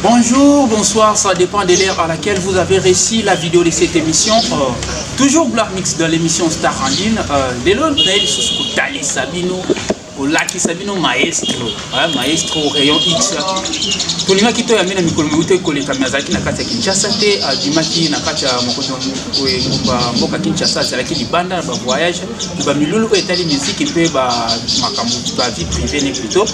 Bonjour, bonsoir, ça dépend de l'heure à laquelle vous avez reçu la vidéo de cette émission. Toujours Gloire Mix dans l'émission Star en ligne. Lelo naye lisusu kotalisa bino, kolakisa bino maestro, hein, maestro Rayon X. Tolingaki toyambi na mikolo miuti ekoleka, me azalaki na kati ya Kinshasa te, abimaki na kati ya mokonzi ya mboka Kinshasa, azalaki libanda na bavoyage na bamilulu oyo etali miziki mpe makambo ba vie privée ne plutôt.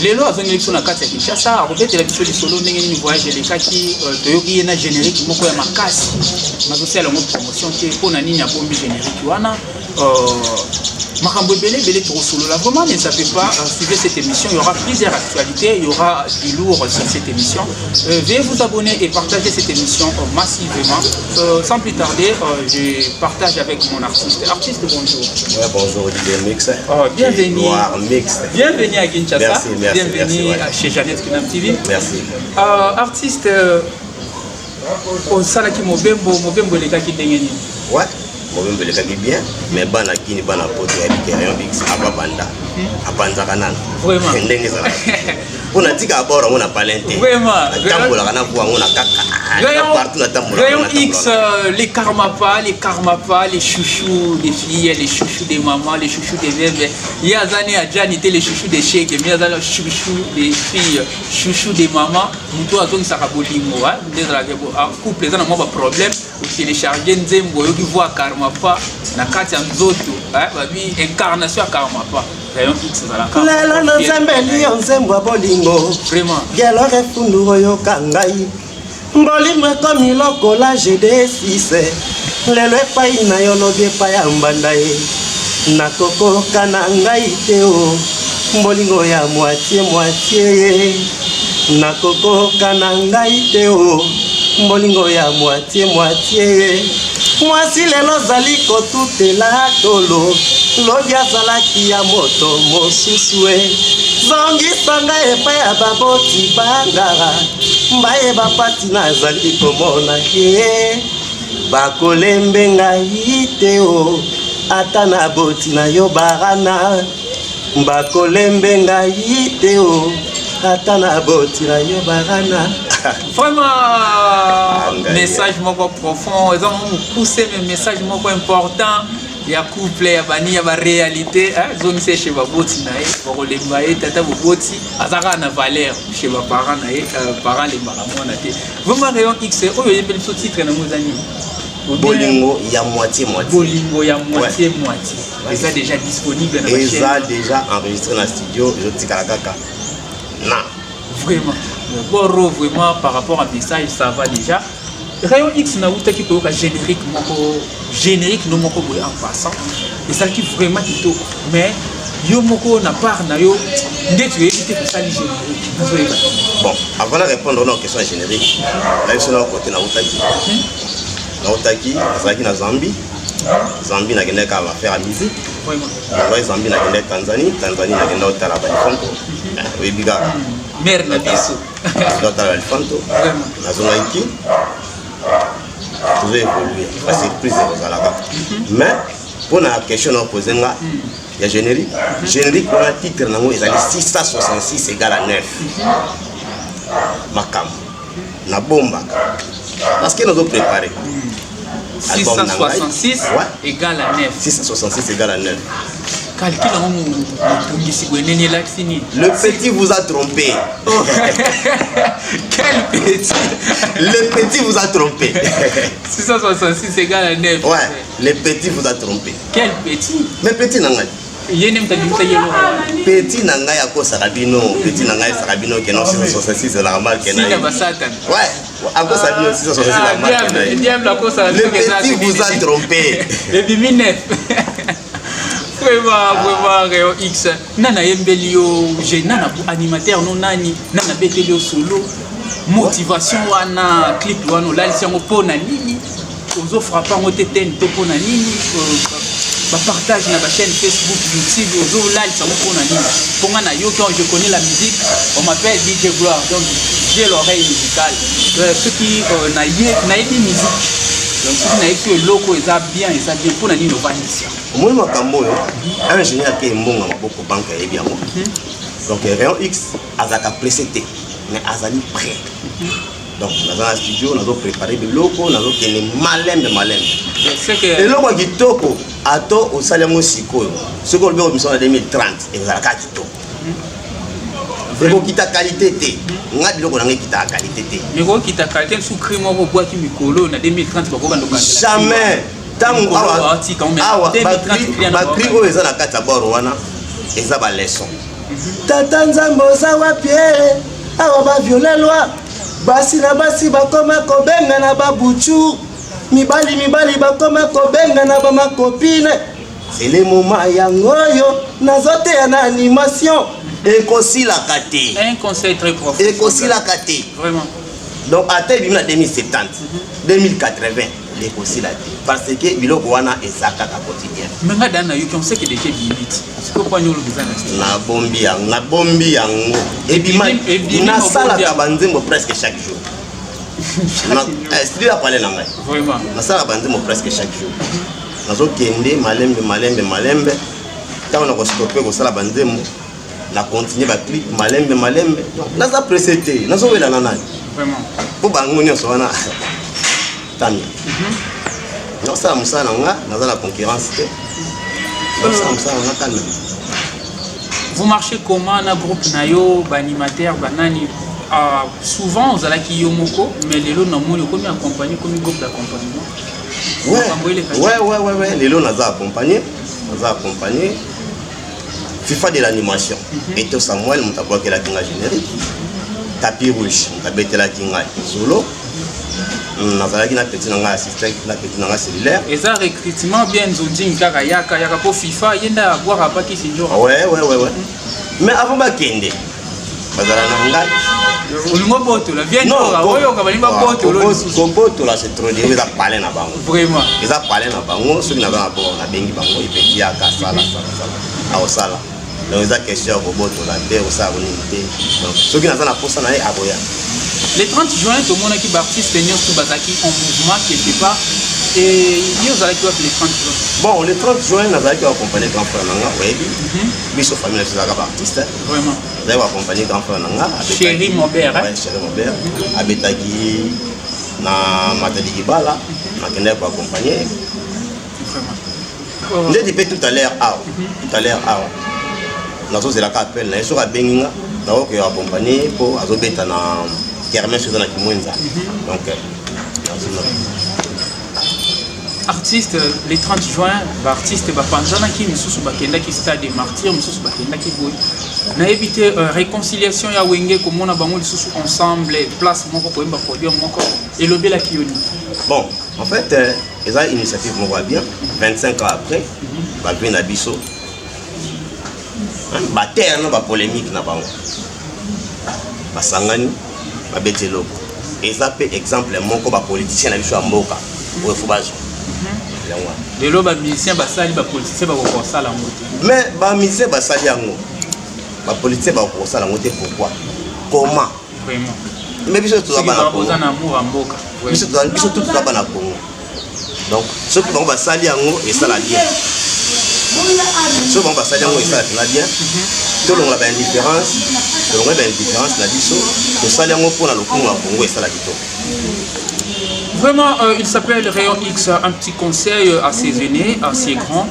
Lelo azongeli biso na kati ya Kinshasa, akobetela biso lisolo ndenge nini voyage elekaki. Toyoki ye na générique moko ya makasi, nazosala yango promotion te. Mpo na nini abombi générique wana? Makambo ebele ebele tokosolola. Vraiment, ne zappez pas, suivez cette émission, il y aura plusieurs actualités, il y aura du lourd sur cette émission. Veuillez vous abonner et partager cette émission massivement. Sans plus tarder, je partage avec mon artiste. Artiste, bonjour. Ouais, bonjour DJ Mix. Oh, bienvenue. Gloire Mix. Bienvenue à Kinshasa. Merci, merci. Bienvenue, merci, ouais. Chez Jeannette Kinam TV. Merci. Artiste, osalaki mobembo, mobembo elekaki ndenge nini? Ouais, mobembo elekaki bien, mais bana kini, bana poto ya bike, Rayon X ababanda apanzaka nano ndenge ezalaka mpo natika abord yango na palin te, natambolaka na voix yango na kaka partout natambolaka. Rayon X, les karmapa, les karmapa, les chouchous des filles, les chouchous des mamans, les chouchous des bébés. Ye aza ne ajani te, les chouchous des chèques, mais aza chouchou des filles, chouchou des mamans. Moto azongisaka bolingo nde ezalaka couple eza na mwa baproblème, otélécharge nzembo, oyoki voix Karmapa na kati ya nzoto, babi incarnation ya Karmapa Rayon X ezalaka. Lelo na nzembeli yo nzembo ya bolingo. Vraiment. Gelor efundu, oyoka ngai, bolingo ekomi lokola gd6, lelo epai na yo, lobi epai ya mbanda ye, nakokoka na ngai te o bolingo ya moitié moitié ye, nakokoka na ngai te o bolingo ya moitié moitié ye. Mwasi lelo ozali kotutela tolo, lobi azalaki ya moto mosusu e, zongisa ngai epai ya baboti bangara, bayeba pati nazali komona ye, bakolembe ngai te o, ata na boti na yo barana, bakolembe ngai te o, ata na boti na yo barana. Vraiment, message moko profond, eza moko mokuse, mais message moko important ya couple ya bani ya baréalité. Zongisa chez baboti na ye, bakolemba ye. Tata boboti aza kaka na valeur chez baparent na ye, parent alembaka mwana te. Vraiment, Rayon X oyo oyembeli biso, titre nango eza nini? Bolingo ya moitié moitié. Bolingo ya moitié moitié eza déjà disponible na? Eza déjà enregistré na studio, ezotikala kaka na Vraiment boro, vraiment, par rapport à message, ça va déjà. Rayon X, nautaki koyoka générique moko, générique no moko boye en passant, ezalaki vraiment kitoko, mais yo moko na part na yo nde toyebi te kosali générique, nazoyeba. Bon, avant na répondre na question ya générique, na biso na kote nautaki, nazalaki na Zambie. Zambie nakendaki kaka baaffaire ya musique. Nazwaki Zambie, nakendaki Tanzanie. Tanzanie nakenda kotala balifanto, oyebi kaka. Mare na biso. Otala balifanto, nazongaki, tozo évolue, basurprise ekozalaka. Mais mpo na question na opose nga ya générique, générique wana titre nango ezali 666 égale à 9. Makambo nabombaka parce que nazo préparé. 666 égale à 9. 666 égale à 9. Calcul yango motungisi boye, nini elakisi nini? Le petit vous a trompé. Oh. Quel petit? Le petit vous a trompé. 666 égale à 9. Ouais, le petit vous a trompé. Quel petit? Mais petit na ngai. Ye nde moto abimisa ye eloko wana? Petit na ngai akosaka bino, petit na ngai esaka bino ke non, 666 ezalaka marque na ye. Singa basatana. Ouais, akosa bino, 666 ezalaka marque na ye. Diable akosaka. Le petit vous a trompé. Ebimi 9. Vraiment, vraiment, Rayon X, nani ayembeli yo, nana animateur no, nani nani abeteli yo solo motivation wana? Clip wana olalisi yango mpo na nini? Ozofrappe yango te tene to mpo na nini? Bapartage na bachaîne Facebook, YouTube, ozolalisa yango mpo na nini? Mpo nga nayoki, je connais la musique, on m'appelle DJ Gloire, donc j'ai l'oreille musicale. Soki nayebi musique, donc soki nayebi eloko eza bien, eza bien. Mpo na nini ovandisi yango? Omoni makambo oyo, ingénieur ake mbongo maboko, banque ayebi yango. Donc Rayon X azalaka pressé te. Mais azali prêt. Donc naza na studio, nazo préparer biloko, nazokende malembe malembe. Eloko ya kitoko, ato osali yango sikoyo, soki olobi obimisa na 2030, ezalaka kitoko, ekokita qualité te. Nga biloko na nga ekitaka qualité te. Mais ekokita qualité mosusu, cri moko obwaki mikolo na 2030 bakobanda. Jamais. Ntango awa ba cri oyo eza na kati ya bord wana eza baleçon. Tata Nzambe, oza wapi? Awa bavioler loi, basi na basi bakoma kobenga na babutu, mibali mibali bakoma kobenga na bamacopines. C'est le moment yango oyo nazoteya na animation. Ekosilaka te. Un conseil très profond. Ekosilaka te. Vraiment. Donc ata ebimi na 2070, 2080, ekosila te, parce que biloko wana eza kaka quotidien. Mais nga dana nayoki, on sait que déjà ebimi ti sikoyo, po ani oloba eza na studio? Nabombi yango, nabombi yango, ebima. Ebimi. Nasalaka banzembo presque chaque jour. Studio ya pale na ngai. Nasalaka banzembo presque chaque jour, nazokende malembe malembe malembe. Ntango na kostopper kosala banzembo, na continue baclip malembe malembe. Donc naza pressé te, nazowela na nani? Mpo bango nyonso wana tami nasala mosala na nga, naza na concurrence te, nasala mosala na nga calme. Vous marchez comment na groupe na yo, baanimateur banani? Souvent ozalaki yo moko, mais lelo namoni okomi accompagné, okomi groupe d'accompagnement. Makambo eleka. Ouais, lelo naza accompagné, naza accompagné. FIFA de l'animation, Eto Samuel, moto abwakelaki nga générique. Tapis rouge, moto abetelaki ngai solo. Nazalaki na petit na ngai assistant, na petit na ngai cellulaire. Eza recrutement bien nzonzing kaka, yaka yaka, mpo FIFA ye nde abwaka apakisi nzora. Ouais, mais avant bakende, bazala na ngai. Olingo botola bien nzora oyoka balingi babotola lisusu. Kobotola, c'est trop dire, eza palais na bango. Eza palais na bango. Soki naza na bord, nabengi bango, epeti, yaka, sala, sala, sala, akosala. Donc eza question ya kobotola te, kosala konini te. Donc soki naza na posa na ye, akoya. Le 30 juin, tomonaki baartiste nyonso bazalaki en mouvement quelque part, et ye ozalaki wapi le 30 juin? Bon, le 30 juin, nazalaki koaccompagner grand frère na nga. Oyebi, biso famille na biso ezalaka baartiste. Nazalaki koaccompagner grand frère na nga. Chéri Mobert, hein? Ouais, Chéri Mobert abetaki na Matadi Kibala, nakendaki koaccompagner. Ndeti mpe tout à l'heure awa, tout à l'heure awa nazozelaka appel na ye. Soki abengi nga, nakoki accompagner mpo azobeta na kermesse eza na Kimwenza. Donc Artiste, le 30 juin baartiste bapanzanaki, misusu bakendaki stade des Martyrs, misusu bakendaki boye, nayebi te. Réconciliation ya Wenge, komona bango lisusu ensemble place moko, koyemba podium moko, elobelaki yo nini? Bon, en fait, eza initiative moko ya bien. 25 ans après, bavie na biso baterre na bapolémique na bango, basangani, babeti eloko. Eza mpe exemple moko bapoliticien na biso ya mboka oyo fo bazwa yango wana. Lelo bamusicien basali, bapoliticien bakoka kosala yango te? Mais bamusicien basali yango, bapoliticien bakoka kosala yango te? Pourquoi? Comment? Mais biso toza bana Congo. Oza na amour ya mboka. Biso tu toza bana Congo. Donc soki bango basali yango, esala bien. Soki bango basali yango, esala mpena bien. Tolongola baindifférence, tolongola baindifférence na biso, tosali yango mpona lokumu ya Congo, esala kitoko. Vraiment, il s'appelle Rayon X, un petit conseil à ses aînés, à ses grands,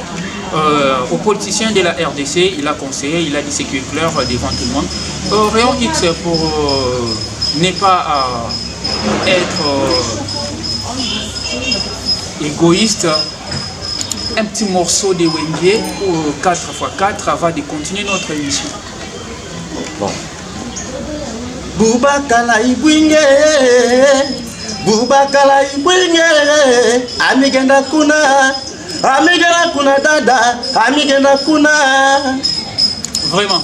aux politiciens de la RDC. Il a conseillé, il a dit ce qui est clair devant tout le monde. Rayon X, pour ne pas être égoïste, un petit morceau de Wenge ou 4x4 avant de continuer notre émission. Bon. Bubakala ibwinge, bubakala ibwinge, amigenda kuna, amigenda kuna, dada amigenda kuna. Vraiment,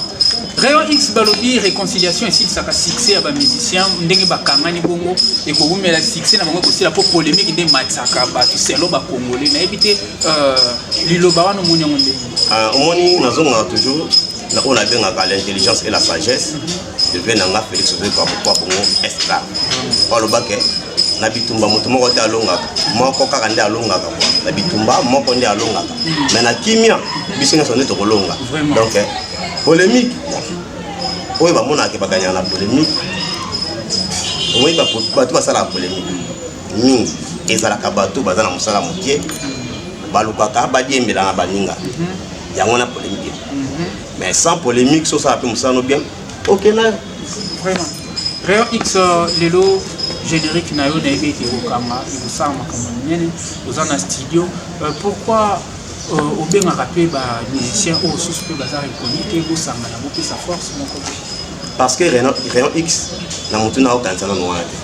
Rayon X, balobi réconciliation esilisaka succès ya bamusicien. Ndenge bakangani bongo, ekowumela succès na bango ekosila, mpo polémique nde ematisaka bato selo bacongolais. Nayebi te, liloba wana omoni yango ndenge? Omoni, nazongaka toujours na oyo nabengaka l'intelligence et la sagesse de vieux na nga Félix Ozekwa Mokwa Bongo esclave, po alobake na bitumba moto moko te alongaka, moko kaka nde alongaka kwa. Na bitumba, moko nde alongaka, mais na kimia, biso nyonso nde tokolonga. Donc polémique, bon, oyo bamonaka baganyaka na polémique. Omoni, bato basalaka polémique mingi, ezalaka bato baza na mosala moke, balukaka badiembela na baninga. Yango wana polémique. Mais sans polémique, so osala mpe mosala no bien, okenda. Vraiment, Rayon X, lelo générique na yo, nayebi ete ekokanga, ekosala makambo minene. Oza na studio, pourquoi obengaka mpe bamusicien oyo susu mpe baza reconnu te, bosangana, bopesa force moko? Parce que Rayon X, na motu na okanisa nano wana te.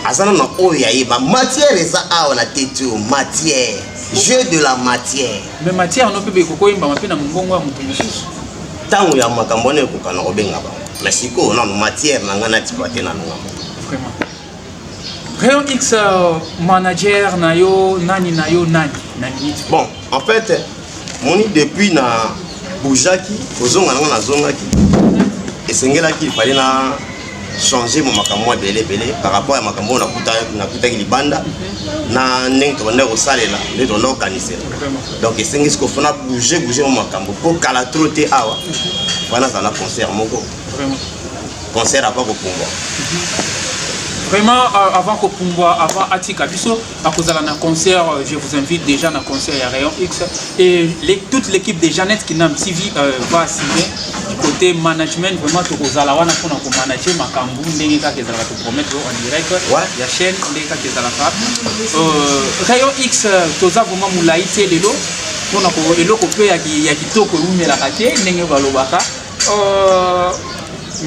Aza nano na oyo yayeba matière eza awa na tete oyo, matière, jeu de la matière. Mais matière no mpe bekokoyembama mpe na mongongo ya moto mosusu. Ntango ya makambo wana ekoka na kobenga bango, mais sikoyo nano matière na ngai natika te nano nga moko. Vraiment, Rayon X, manager na yo nani, na yo nani na minute? Bon, en fait, moni, depuis na bougeaki, kozonga nango, nazongaki, esengelaki ifale na changer mo makambo ebele ebele par rapport ya makambo oyo nakutaki libanda na ndenge tobandaki kosalela, ndenge tobandaki kokanisela. Donc esengi sikoyo fo na bouge bouge mo makambo mpo kala trop te awa fa nazala na concert moko. Concert avant kopumbwa. Vraiment, avant kopumbwa, avant atika biso, akozala na concert. Je vous invite déjà na concert ya Rayon X et toute l'équipe de Jeannette Kinam TV va assumer du côté management. Vraiment, tokozala wana mpona komanager makambo ndenge kaka ezalaka. Topromettre en direct ya chaîne ndenge kaka ezalaka. Rayon X, toza vraiment molai te lelo mpona eloko mpe ya kitoko ewumelaka te ndenge balobaka.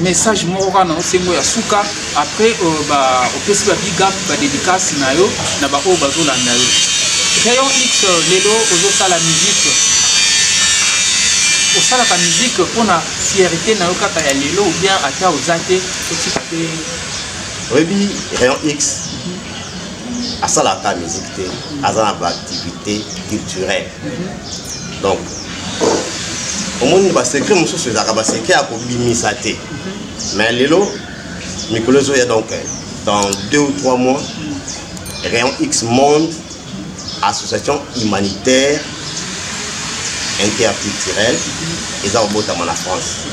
Message moko kaka na osengo ya suka, après opesi ba big up, badédicace na yo na baoyo bazolanda yo. Rayon X, lelo ozosala musique, osalaka musique mpona fierté na yo kaka ya lelo ou bien ata oza te, otika te? Oyebi, Rayon X asalaka musique te, aza na baactivité culturelle. Donc omoni, basecret mosusu ezalaka basecret ya kobimisa te. Mais lelo, mikolo ezoya, donc dans 2 ou 3 mois, Rayon X Monde, association humanitaire interculturelle, eza kobotama na France.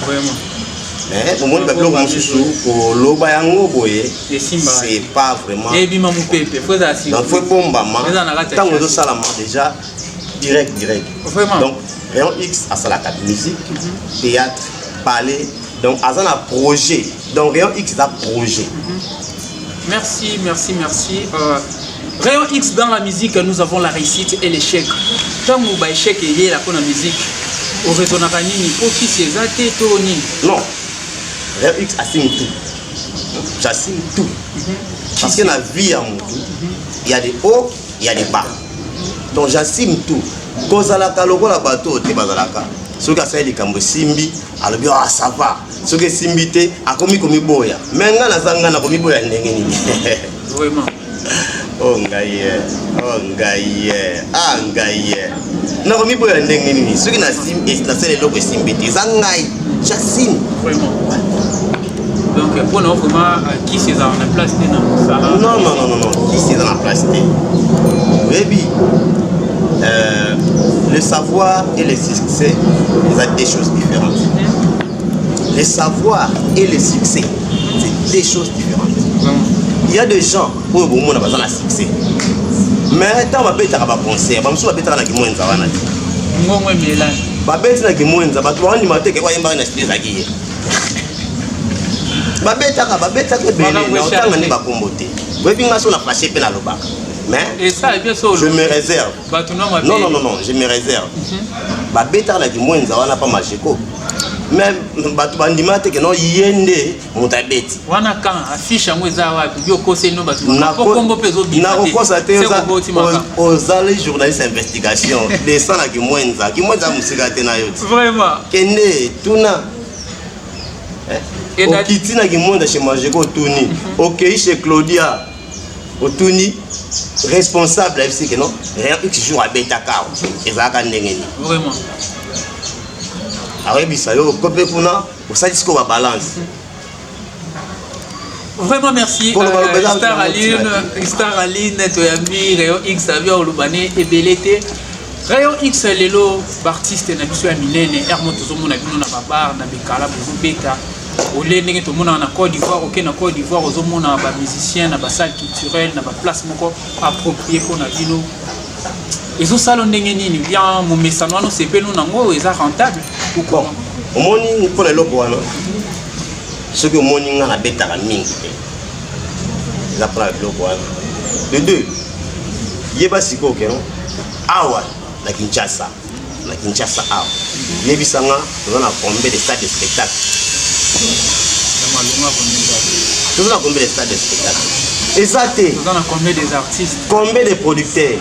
Mais omoni, babiloko mosusu koloba yango boye, c'est pas vraiment. Ebima mopepe, faut ezala. Donc faut ebombama. Ntango ezosalama déjà, direct direct. Donc Rayon X asalaka musique, théâtre, ballet, donc aza na projet. Donc Rayon X eza projet. Merci, merci, merci. Rayon X, dans la musique, nous avons la réussite et l'échec. Ntango baéchec eyela mpo na musique, oraisonnaka nini? Mpo kisi eza te to nini? Non, Rayon X assume tout, j'assume tout, parce que na vie ya motu, il y a des hauts, il y a des bas. Donc j'assume tout. Kozalaka lokola bato oyo te bazalaka, soki asali likambo esimbi, alobi: "Ah, ça va." Soki esimbi te, akomi komiboya. Mais ngai naza ngai, nakomiboya ndenge nini? Vraiment. O ngai ye, o ngai ye, a ngai ye, nakomiboya ndenge nini soki nasala eloko esimbi te? Eza ngai, j'assume. Vraiment, donc mpona vraiment, kisi ezala na place te na mosala? Non, non, non, non, non, kisi eza na place te. Oyebi, le savoir et le succès eza deux choses différentes. Le savoir et le succès, c'est deux choses différentes. Il y a des gens oyo bomona baza na succès, mais ntango babetaka baconcert, bamosusu babetaka na kimwenza wana te. Ngongo emelani. Babeti na kimwenza, bato bandima te ke bayembaka na studio ezalaki ye. Babetaka, babetaka ebele na otanga nde bakombo te. Oyebi nga, so na fâché mpe nalobaka, mais je me réserve. Non, non, non, non, je me réserve. Babetaka na kimwenza wana pa Majeko, mais bato bandima te ke non, ye nde moto abeti. Wana kan affiche yango eza wapi? Bi okoseli no bato, kombo mpe ezobima. Nakokosa te. Ozali journaliste investigation, descend na Kimwenza. Kimwenza mosika te na yo ti. Kende tuna. Okiti na Kimwenza chez Majeko, otuni. Okei chez Claudia, otuni responsable, ayebisi ke non, Rayon X jour abetaka awa ezalaka ndenge nini. Akoyebisa yo kope kuna osali sikoyo babalance. Vraiment merci, Star Aline, Star Aline. Toyambi Rayon X, abi oloba ne ebele te. Rayon X, lelo baartiste na biso ya minene, ermo tozomona bino na babar na bekala, bozobeta. Ole ndenge tomonaka na Côte d'Ivoire, oke na Côte d'Ivoire, ozomona bamusicien na basalle culturelle, na baplace moko approprié mpona bino. Ezosala ndenge nini? Bien, momesano wana osepeli nango? Eza rentable ou Bon, comment? Omoni, mpona eloko wana, soki omoni nga nabetaka mingi te, eza mpona biloko wana. De deux, yeba sikoyo keno awa na Kinshasa, na Kinshasa awa, yebisanga, toza na combien de stade de spectacle? Ya malonga vraiment. Toza na combien de stade de spectacle? Eza te. Toza na combien des artistes? Combien de producteurs?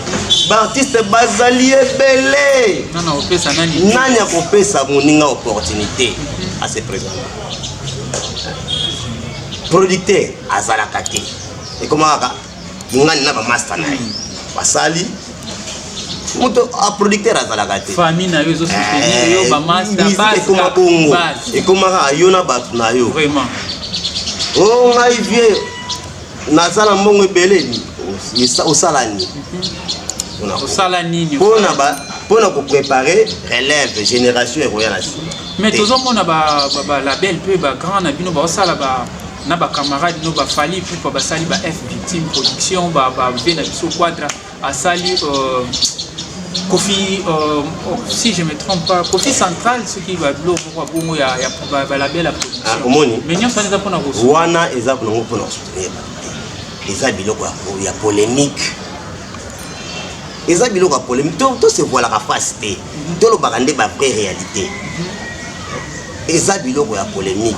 Baartiste bazali ebele. Nani akopesa nani? Nani akopesa moninga opportunité à se présenter? Producteur azalaka te, ekoma kaka ngani na bamaster na ye basali moto aproducteur azalaka te. Famille na yo ezosoutenir yo, bamaster. Musique ekoma bongo, ekoma kaka yo na bato na yo. O ngai vie naza na mbongo ebele, osala nini? Osala nini? Mpona kopréparer relève, génération ekoya na nsima. Mais tozomona balabel mpe bagrand na bino baosala na bacamarade no bafali pupa, basali ba F Victime Production, bave na biso Quadra asali Kofi, si je me trompe pas, Kofi Central, soki babiloko moko ya bongo ya balabel ya production. Omoni. Mais nyonso wana eza mpona Wana eza nango mpona kosoutenir bato te, eza biloko ya polémique, eza biloko ya polémique. Tosevoilaka face te, tolobaka nde bavrai réalité. Eza biloko ya polémique.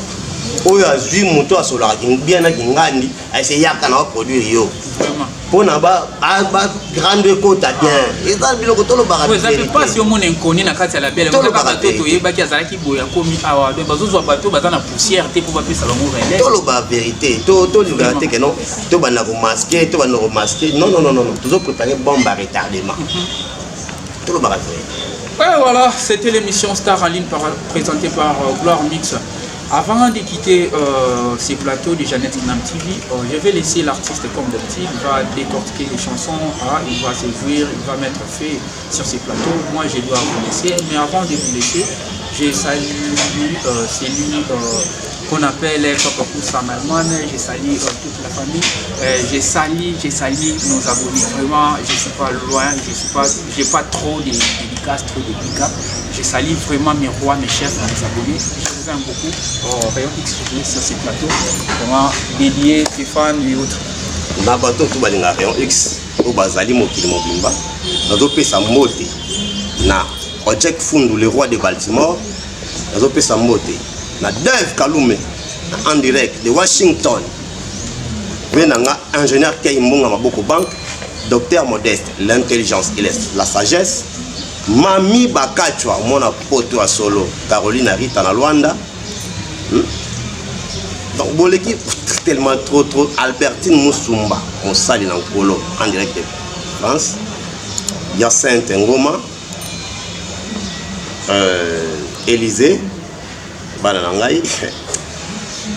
Oyo azwi moto asolaka bien na kingandi, aese yaka na baproduire yo mpona bagrande ekota bien. Eza biloko tolobaka. Eza mpe mpasi omona inconnu na kati ya label. Bato toyebaki azalaki boye, akomi awa. Donc bazozwa bato baza na poussière te mpo bapesa bango relève. Toloba vérité, tolingaka te keno tobanda komasquer, tobanda komasquer. Non, non, non, non, tozopréparer bombe à retardement. Tolobaka vérité. Ouais, voilà, c'était l'émission Star en ligne présentée par Gloire Mix. Avant de quitter ces plateaux de Jeannette Kinam TV, je vais laisser l'artiste comme d'habitude. Il va décortiquer les chansons, hein, il va séduire, il va mettre fait sur ces plateaux. Moi, je dois vous laisser. Mais avant de vous laisser, je salue celui qu'on appelle Papa Poussa en Allemagne. Je salue toute la famille. Je salue nos abonnés. Vraiment, je ne suis pas loin, je suis pas, j'ai pas trop de dédicaces, trop de big. Je salue vraiment mes rois, mes chefs, mes abonnés. Je vous aime beaucoup. Rayon X sur ces plateaux. Vraiment dédié, Stéphane et autres. Na bato to balingaka Rayon X oyo bazali mokili mobimba, nazopesa mbote na Ojek Fundu, le roi de Baltimore. Nazopesa mbote na Dave Kalume en direct de Washington, mpe na nga ingénieur Kei Mbonga Maboko Bank, docteur Modeste, l'intelligence et la sagesse, Mami Bakachwa, mwana poto ya solo, Caroline Rita na Lwanda, Donc boleki tellement trop trop. Albertine Musumba, mosali na Nkolo, en direct de France, Yacinthe Ngoma, Élysée, bana na ngai,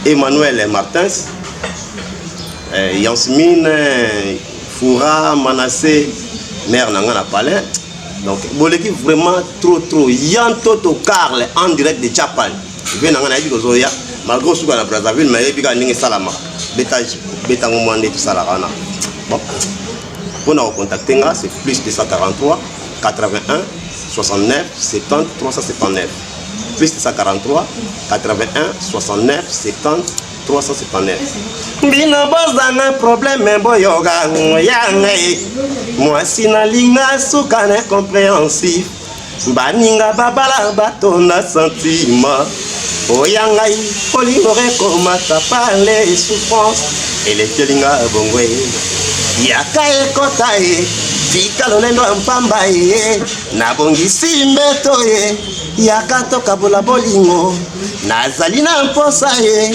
Emmanuel Martins, Yansmine Foura, Manassé, mère na ngai na palais. Donc boleki vraiment trop trop. Yantoto Carle en direct de Japan, ve na ngai, nayebi kozoya malgré osuka na Brazzaville, mais nayebi kaka ndenge esalama. Beta betango mwa nde tosalaka wana. Bon, mpona kocontacter nga, c'est plus 243 81 69 70 379, plus 243 81 69 70 379. Bino boza na problème, boyoka ya ngai. Mwasi nalinga suka na compréhensif. Baninga babala batonda sentiment, oya ngai bolingo ekomata par les souffrances. Elekelinga bongo, yaka ekota ye, tika lolendo ya mpamba ye. Nabongisi mbeto ye, yaka tokabola bolingo, nazali na mposa ye.